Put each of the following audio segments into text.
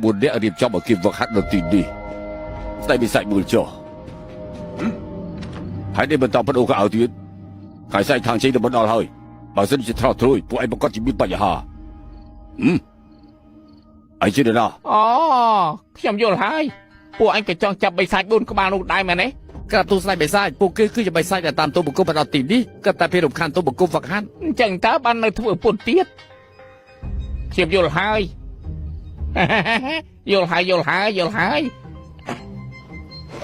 4នាក់រៀបចំឲ្យគេវឹកហាត់នៅទីនេះស្ដេចបិសាចមើលចុះហើយនេះបន្តបដូរកៅអៅទៀតហើយសាច់ខាងជ័យទៅមិនដល់ហើយបើសិនជាត្រោះត្រួយពួកឯងប្រកាសជាមានបញ្ហាហឹមឯងជឿដល់ណា អូខ្ញុំយល់ហើយពួកអញក៏ចង់ចាប់បិសាច4ក្បាលនោះដែរមែនទេ ក្រាបទូលស្ដេចបិសាចពួកគេគឺជាបិសាចដែលតាមទូបង្គំមកដល់ទីនេះក៏តែពេលរំខានទូបង្គំវឹកហាត់ អញ្ចឹងតើបាននៅធ្វើពុនទៀតខ្ញុំយល់ហើយ យល់ហើយយល់ហើយយល់ហើយ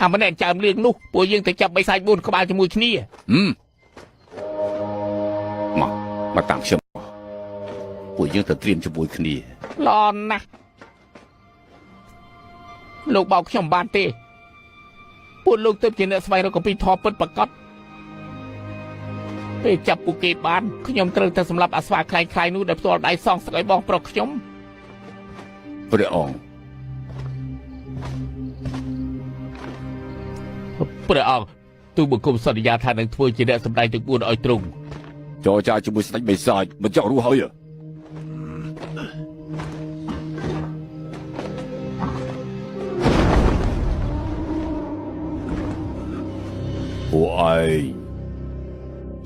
អាម្នាក់ចើមលៀងនោះពួកយើងទៅចាប់បិសាច4ក្បាលជាមួយគ្នា ហឹមមកមកតាមខ្ញុំពួកយើងទៅត្រៀមជាមួយគ្នា ល្អណាស់លោកបោកខ្ញុំបានទេពួកលោកទៅជាអ្នកស្វែងរកកំពីធម៌ពិតប្រាកដពេលចាប់ពួកគេបានខ្ញុំត្រូវតែសម្លាប់អាស្វាខ្លែងខ្លាយនោះដែលផ្ទាល់ដៃសងសឹកឲ្យបងប្រុសខ្ញុំ ព្រះអង្គ ព្រះអង្គទូបង្គំសន្យាថានឹងធ្វើជាអ្នកសម្ដែងទាំង4ឲ្យទ្រង់ ចរចាជាមួយស្ដេចបិសាចមិនចង់រស់ហើយហ៎ពួកឯង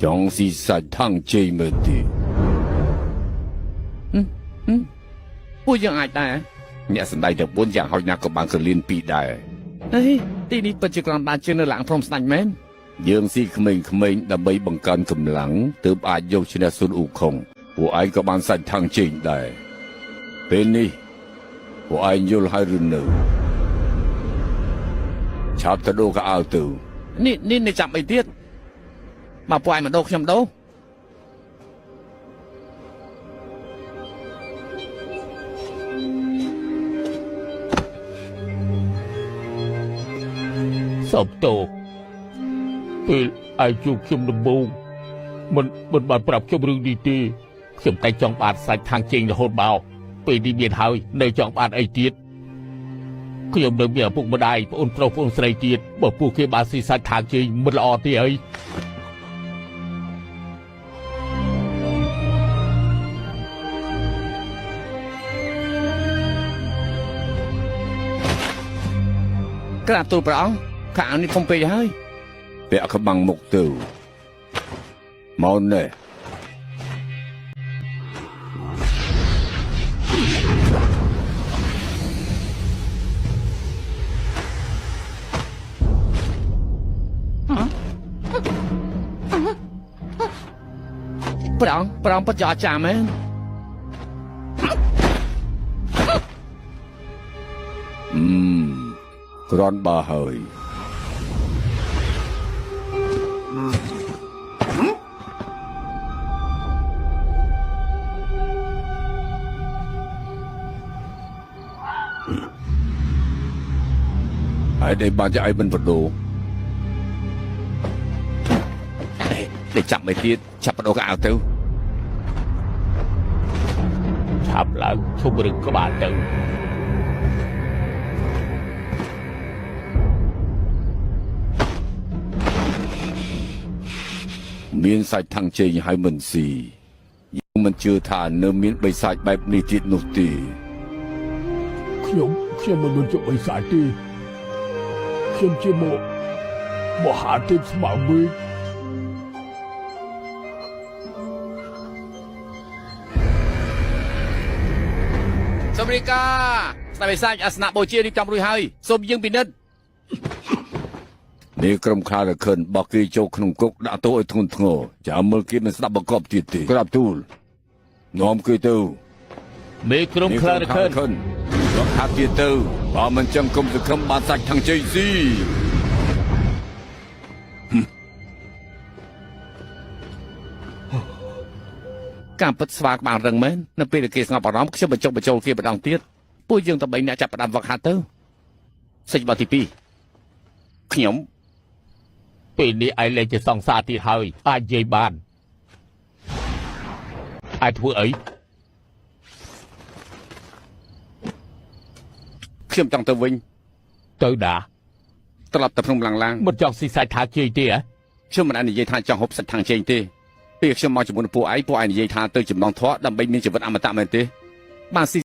ចង់ស៊ីសាច់ថងជ័យមើលទី ពួកយើងអាចដែរ អ្នកសម្ដែងទាំង4យ៉ាងហោចណាស់ក៏បានក្រលៀនពីរដែរ ហេទីនេះពិតជាក្រំបានជាងនៅឡាំងព្រំស្ដេចមែន យើងស៊ីក្មេងៗដើម្បីបង្កើនកម្លាំងទើបអាចយកឈ្នះស៊ុនអ៊ូខុងពួកឯងក៏បានសាច់ថងជ័យដែរពេលនេះពួកឯងយល់ហើយឬនៅឆាប់ទៅដូរកៅអៅទៅ នេះនេះនេះចាប់អីទៀតមកពួកឯងមកដូរខ្ញុំដូរ សូមទោសពេលឯងជួបខ្ញុំដំបូងមិនមិនបានប្រាប់ខ្ញុំរឿងនេះទេខ្ញុំតែចង់បានសាច់ខាងជេងរហូតមកពេលនេះមានហើយនៅចង់បានអីទៀតខ្ញុំនៅមានឪពុកម្ដាយប្អូនប្រុសប្អូនស្រីទៀតបើពួកគេបានស៊ីសាច់ខាងជេងមិនល្អទេអី ក្រាបទូលព្រះអង្គខោអាវនេះធំពេកហើយ ពាក់ក្បាំងមុខទៅមកនេះ ព្រះអង្គព្រះអង្គពិតជាអស្ចារ្យមែន អឺមក្រាន់បើហើយហើយដែលបានจะឲ្យមិនបដូរ ដេកចាប់អីទៀតចាប់បដូរកៅអៅទៅ ឆាប់ឡើងឈប់រឹងក្បាលទៅ មានសាច់ថងជេងហើយមិនស៊ីយើងមិនជឿថានៅមានបិសាចបែបនេះទៀតនោះទេ ខ្ញុំខ្ញុំមិនមានជបិសាចទេខ្ញុំជាមកមហាទេពស្មៅមេឃ សូមរាយការណ៍ស្ដេចបិសាចអាសនៈបូជារៀបចំរួចហើយសូមយើងពិនិត្យ នេះក្រុមខ្លារខិនបោះគេចូលក្នុងគុកដាក់ទោសឲ្យធ្ងន់ធ្ងរចាំមើលគេមិនស្ដាប់បង្កប់ទៀតទេក្រាបទូលនាំគេទៅ មេក្រុមខ្លារខិន ខិនរកថាទៀតទៅបើមិនចឹងគុំសង្ឃឹមបានសាច់ថងជ័យស៊ី ការពិតស្វាក្បាលរឹងមែននៅពេលដែលគេស្ងប់អារម្មណ៍ខ្ញុំបញ្ចុះបញ្ចូលគេម្ដងទៀតពួកយើងតែបីអ្នកចាប់ផ្ដើមវឹកហាត់ទៅសេចក្ដីទី2ខ្ញុំ ពេលនេះឯងលែងជាសង្សារទៀតហើយអាចនិយាយបានអាចធ្វើអី ខ្ញុំចង់ទៅវិញ ទៅណា ត្រឡប់ទៅភ្នំឡាំងឡាង មិនចង់ស៊ីសាច់ថាជ័យទេហ៎ ខ្ញុំមិនអាចនិយាយថាចង់ហូបសាច់ថងជេងទេពេលខ្ញុំមកជាមួយនឹងពួកឯងពួកឯងនិយាយថាទៅចំណងធေါ်ដើម្បីមានជីវិតអមតៈមែនទេបានស៊ី